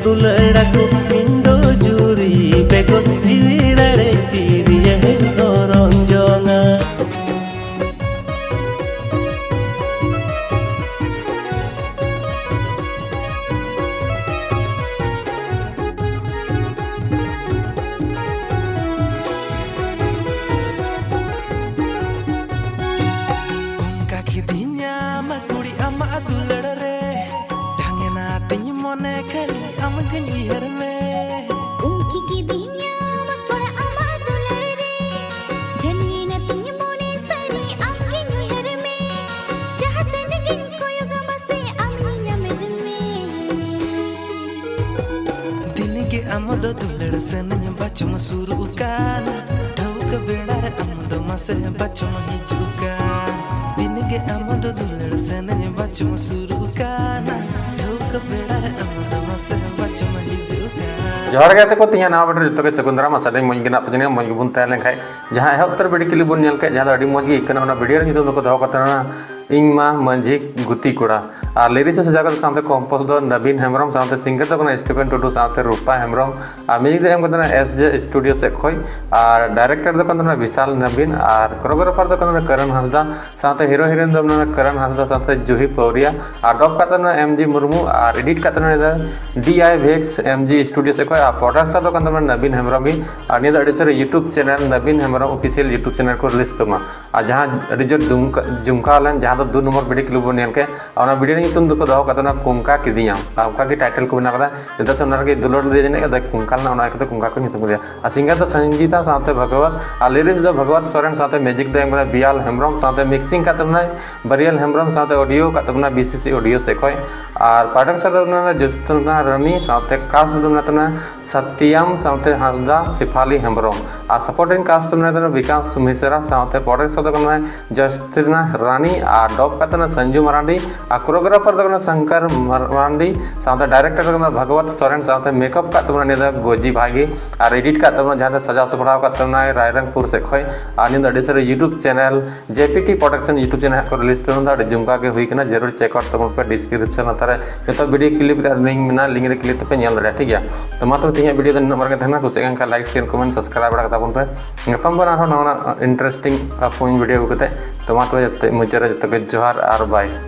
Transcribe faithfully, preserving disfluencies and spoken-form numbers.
ᱫᱩᱞᱟᱹᱲ ᱟᱠᱚ ᱤᱧ ᱫᱚ ᱡᱩᱨᱤ ᱵᱮᱜᱚᱨ ᱡᱤᱣᱤ ᱨᱟᱲᱮᱡ ᱛᱤᱨᱭᱟᱹ ᱦᱚᱧ ᱚᱨᱚᱝ ᱡᱚᱝᱟ᱾ ᱚᱱᱠᱟ ᱠᱤᱫᱤᱧᱟᱢ ᱠᱩᱲᱤ ᱟᱢᱟᱜ ᱫᱩᱞᱟᱹᱲ ᱨᱮ, ᱰᱷᱟᱝᱮᱱᱟ ᱛᱤᱧ ᱢᱚᱱᱮ ᱠᱷᱟᱹᱞᱤ ᱟᱢᱜᱮᱧ ᱩᱭᱦᱟᱹᱨ ᱢᱮ᱾ ᱩᱱᱠᱤ ᱠᱤᱫᱤᱧᱟᱢ ᱠᱚᱲᱟ ᱟᱢᱟᱜ ᱫᱩᱞᱟᱹᱲ ᱨᱮ, ᱡᱷᱟᱹᱞᱤᱭᱮᱱᱟ ᱛᱤᱧ ᱢᱚᱱᱮ ᱥᱟᱹᱨᱤ ᱟᱢᱜᱮᱧ ᱩᱭᱦᱟᱹᱨ ᱢᱮ᱾ ᱡᱟᱦᱟᱸ ᱥᱮᱫ ᱜᱤᱧ ᱠᱚᱭᱚᱜᱟ ᱢᱟᱥᱮ ᱟᱢ ᱧᱮᱧᱟᱢᱮᱫ ᱢᱮ᱾ ᱫᱤᱱ ᱜᱮ ᱟᱢ ᱫᱚ ᱫᱩᱞᱟᱹᱲ ᱥᱮᱱᱮᱧ ᱵᱟᱪᱚᱢ ᱥᱩᱨᱩᱜ ᱠᱟᱱᱟ, ᱴᱷᱟᱹᱣᱠᱟᱹ ᱵᱮᱲᱟ ᱨᱮ ᱟᱢ ᱫᱚ ᱢᱟᱥᱮ ᱵᱟᱪᱚᱢ ᱦᱤᱡᱩᱜ ᱠᱟᱱ᱾ ᱫᱤᱱ ᱜᱮ ᱟᱢ ᱫᱚ ᱫᱩᱞᱟᱹᱲ ᱥᱮᱱᱮᱧ ᱵᱟᱪᱚᱢ ᱥᱩᱨᱩᱜ ᱠᱟᱱᱟ, ᱴᱷᱟᱹᱣᱠᱟᱹ ᱵᱮᱲᱟ ᱨᱮ ᱟᱢ ᱫᱚ ᱢᱟᱥᱮ ᱵᱟᱪᱚᱢ ᱦᱤᱡᱩᱜ ᱠᱟᱱ᱾ ᱡᱚᱦᱟᱨ ᱜᱮ ᱜᱟᱛᱮ ᱠᱚ, ᱛᱮᱦᱮᱧᱟᱜ ᱱᱟᱣᱟ video ᱨᱮ ᱡᱚᱛᱚ ᱜᱮ ᱥᱟᱹᱜᱩᱱ ᱫᱟᱨᱟᱢ᱾ ᱟᱥᱟ ᱫᱟᱹᱧ ᱢᱚᱡᱽ ᱜᱮ ᱢᱮᱱᱟᱜ ᱯᱮ ᱡᱟᱹᱱᱤᱡ, ᱢᱚᱡᱽ ᱜᱮᱵᱚᱱ ᱛᱟᱦᱮᱸ ᱞᱮᱱᱠᱷᱟᱡ᱾ ᱡᱟᱦᱟᱸ ᱮᱦᱚᱵ ᱩᱛᱟᱹᱨ video clip ᱵᱚᱱ ᱧᱮᱞ ᱠᱮᱫ, ᱡᱟᱦᱟᱸ ᱫᱚ ᱟᱹᱰᱤ ᱢᱚᱡᱽ ᱜᱮ ᱟᱹᱭᱠᱟᱹᱜ ᱠᱟᱱᱟ, ᱚᱱᱟ video ᱨᱮ ᱧᱩᱛᱩᱢ ᱫᱚᱠᱚ ᱫᱚᱦᱚ ᱠᱟᱫ ᱛᱟᱦᱮᱱᱟ ᱤᱧ ᱢᱟ ᱢᱟᱹᱡᱷᱤ ᱜᱩᱛᱤ ᱠᱚᱲᱟ᱾ ᱟᱨ lyrics ᱮ ᱥᱟᱡᱟᱣ ᱠᱟᱫᱟ ᱥᱟᱶᱛᱮ compose ᱫᱚ ᱱᱚᱵᱤᱱ ᱦᱮᱢᱵᱨᱚᱢ, ᱥᱟᱶᱛᱮ singer ᱫᱚ ᱠᱟᱱᱟ ᱥᱴᱤᱯᱷᱮᱱ ᱴᱩᱰᱩ ᱥᱟᱶᱛᱮ ᱨᱩᱯᱟ ᱦᱮᱢᱵᱨᱚᱢ, ᱟᱨ music ᱫᱚ ᱮᱢ ᱠᱟᱫᱟ S J studio ᱥᱮᱫ ᱠᱷᱚᱡ, ᱟᱨ director ᱫᱚ ᱠᱟᱱ ᱛᱟᱵᱚᱱᱟ ᱵᱤᱥᱟᱞ ᱱᱚᱵᱤᱱ, ᱟᱨ choreographer ᱫᱚ ᱠᱟᱱ ᱛᱟᱵᱚᱱᱟ ᱠᱟᱨᱟᱱ ᱦᱟᱸᱥᱫᱟ, ᱥᱟᱶᱛᱮ hero heroine ᱫᱚ ᱢᱮᱱᱟᱜᱼᱟ ᱠᱟᱨᱟᱱ ᱦᱟᱸᱥᱫᱟ ᱥᱟᱶᱛᱮ ᱡᱩᱦᱤ ᱯᱟᱹᱣᱨᱤᱭᱟ, ᱟᱨ dub ᱠᱟᱜ ᱛᱟᱵᱚᱱᱟ M G ᱢᱩᱨᱢᱩ, ᱟᱨ edit ᱠᱟᱜ ᱛᱟᱵᱚᱱᱟ D I Vex M G studio ᱥᱮᱫ ᱠᱷᱚᱡ, ᱟᱨ producer ᱫᱚ ᱠᱟᱱ ᱛᱟᱵᱚᱱᱟ ᱱᱚᱵᱤᱱ ᱦᱮᱢᱵᱨᱚᱢ ᱜᱮ᱾ ᱟᱨ ᱱᱤᱭᱟᱹ ᱫᱚ ᱟᱹᱰᱤ ᱩᱥᱟᱹᱨᱟ YouTube channel ᱱᱚᱵᱤᱱ ᱦᱮᱢᱵᱨᱚᱢ official YouTube channel ᱠᱚ release ᱛᱟᱵᱚᱱᱟ᱾ ᱟᱨ ᱡᱟᱦᱟᱸ ᱟᱹᱰᱤ ᱡᱳᱨ ᱫᱩᱢᱠᱟ-, ᱡᱩᱢᱠᱟᱣ ᱞᱮᱱ, ᱡᱟᱦᱟᱸ ᱫᱚ ᱫᱩ ᱱᱚᱢᱵᱚᱨ video clip ᱵᱚᱱ ᱧᱮᱞ ᱠᱮᱫ, ᱟᱨ ᱚᱱᱟ video ᱨᱮᱱᱟᱜ ᱧᱩᱛᱩᱢ ᱫᱚᱠᱚ ᱫᱚᱦᱚ ᱠᱟᱫ ᱛᱟᱦᱮᱱᱟ ᱠᱚᱝᱠᱟ ᱠᱤᱫᱤᱧᱟᱢ, ᱟᱨ ᱚᱱᱠᱟ ᱜᱮ title ᱠᱚ ᱵᱮᱱᱟᱣ ᱠᱟᱫᱟ᱾ ᱪᱮᱫᱟᱜ ᱥᱮ ᱚᱱᱟ ᱨᱮᱜᱮ ᱫᱩᱞᱟᱹᱲ ᱞᱮᱫᱮᱭᱟ ᱡᱟᱹᱱᱤᱡ, ᱟᱫᱚ ᱠᱚᱝᱠᱟ ᱞᱮᱱᱟ, ᱚᱱᱟ ᱤᱭᱟᱹᱛᱮ ᱠᱚᱝᱠᱟ ᱠᱚ ᱧᱩᱛᱩᱢ ᱠᱮᱫᱮᱭᱟ᱾ ᱟᱨ singer ᱫᱚ ᱥᱚᱧᱡᱤᱛᱟ ᱥᱟᱶᱛᱮ ᱵᱷᱟᱜᱚᱣᱟᱛ, ᱟᱨ lyrics ᱫᱚ ᱵᱷᱟᱜᱚᱣᱟᱛ ᱥᱚᱨᱮᱱ, ᱥᱟᱶᱛᱮ music ᱫᱚ ᱮᱢ ᱠᱟᱫᱟ ᱵᱤᱭᱟᱞ ᱦᱮᱢᱵᱨᱚᱢ, ᱥᱟᱶᱛᱮ mixing ᱠᱟᱜ ᱛᱟᱵᱚᱱᱟᱭ ᱵᱟᱨᱤᱭᱟᱞ ᱦᱮᱢᱵᱨᱚᱢ, ᱥᱟᱶᱛᱮ audio ᱠᱟᱜ ᱛᱟᱵᱚᱱᱟ B C C audio ᱥᱮᱫ ᱠᱷᱚᱡ, ᱟᱨ producer ᱫᱚ ᱢᱮᱱᱟᱜᱼᱟ ᱡᱳᱥᱱᱟ ᱨᱟᱱᱤ, ᱥᱟᱶᱛᱮ cast ᱫᱚ ᱢᱮᱱᱟᱜ ᱛᱟᱵᱚᱱᱟ ᱥᱟᱛᱭᱟᱢ ᱥᱟᱶᱛᱮ ᱦᱟᱸᱥᱫᱟ, ᱥᱮᱯᱷᱟᱞᱤ ᱦᱮᱢᱵᱨᱚᱢ᱾ ᱟᱨ supporting cast ᱫᱚ ᱢᱮᱱᱟᱜ ᱛᱟᱵᱚᱱᱟ ᱵᱤᱠᱟᱥ ᱢᱤᱥᱨᱟ, ᱥᱟᱶᱛᱮ producer ᱫᱚ ᱠᱟᱱᱟᱭ ᱡᱚᱥᱛᱤᱱᱟ ᱨᱟᱱᱤ, ᱟᱨ dub ᱠᱟᱜ ᱛᱟᱵᱚᱱᱟ ᱥᱚᱧᱡᱩ ᱢᱟᱨᱟᱱᱰᱤ, ᱟᱨ choreographer ᱫᱚ ᱠᱟᱱᱟ ᱥᱚᱝᱠᱚᱨ ᱢᱟᱨᱟᱱᱰᱤ, ᱥᱟᱶᱛᱮ director ᱫᱚ ᱠᱟᱱᱟ ᱵᱷᱟᱜᱚᱣᱟᱛ ᱥᱚᱨᱮᱱ, ᱥᱟᱶᱛᱮ makeup ᱠᱟᱜ ᱛᱟᱵᱚᱱᱟ ᱱᱤᱭᱟᱹ ᱫᱚ ᱜᱚᱡᱤ ᱵᱷᱟᱭ ᱜᱮ, ᱟᱨ edit ᱠᱟᱜ ᱛᱟᱵᱚᱱᱟ ᱡᱟᱦᱟᱸ ᱫᱚ ᱥᱟᱡᱟᱣ ᱥᱟᱯᱲᱟᱣ ᱠᱟᱜ ᱛᱟᱵᱚᱱᱟᱭ ᱨᱟᱭᱨᱚᱝᱯᱩᱨ ᱥᱮᱫ ᱠᱷᱚᱡ᱾ ᱟᱨ ᱱᱤᱭᱟᱹ ᱫᱚ ᱟᱹᱰᱤ ᱩᱥᱟᱹᱨᱟ YouTube channel J P T Production YouTube channel ᱦᱟᱸᱜ ᱠᱚ release ᱛᱟᱵᱚᱱᱟ, ᱟᱹᱰᱤ ᱡᱩᱢᱠᱟ ᱜᱮ ᱦᱩᱭ ᱠᱟᱱᱟ, ᱡᱟᱹᱨᱩᱲ check out ᱛᱟᱵᱚᱱ ᱯᱮ description ᱞᱟᱛᱟᱨ ᱡᱚᱛᱚ video clip ᱨᱮ link ᱢᱮᱱᱟᱜᱼᱟ, link ᱨᱮ click ᱛᱮᱯᱮ ᱧᱮᱞ ᱫᱟᱲᱮᱭᱟᱜᱼᱟ, ᱴᱷᱤᱠ ᱜᱮᱭᱟ᱾ ᱛᱚ ᱢᱟ ᱛᱚᱵᱮ ᱛᱮᱦᱮᱧᱟᱜ video ᱫᱚ ᱱᱤᱱᱟᱹᱜ ᱵᱟᱨ ᱜᱮ ᱛᱟᱦᱮᱱᱟ᱾ ᱠᱩᱥᱤᱭᱟᱜ ᱠᱟᱱ ᱠᱷᱟᱱ like, share, comment, subscribe ᱵᱟᱲᱟ ᱠᱟᱛᱟ ᱵᱚᱱ ᱯᱮ᱾ ᱧᱟᱯᱟᱢ ᱵᱚᱱ ᱟᱨᱦᱚᱸ ᱱᱟᱣᱟ interesting point video ᱟᱹᱜᱩ ᱠᱟᱛᱮ᱾ ᱛᱚ ᱢᱟ ᱛᱚᱵᱮ ᱡᱚᱛᱚ ᱢᱩᱪᱟᱹᱫ ᱨᱮ ᱡᱚᱛᱚ ᱜᱮ ᱡᱚᱦᱟᱨ ᱟᱨ bye᱾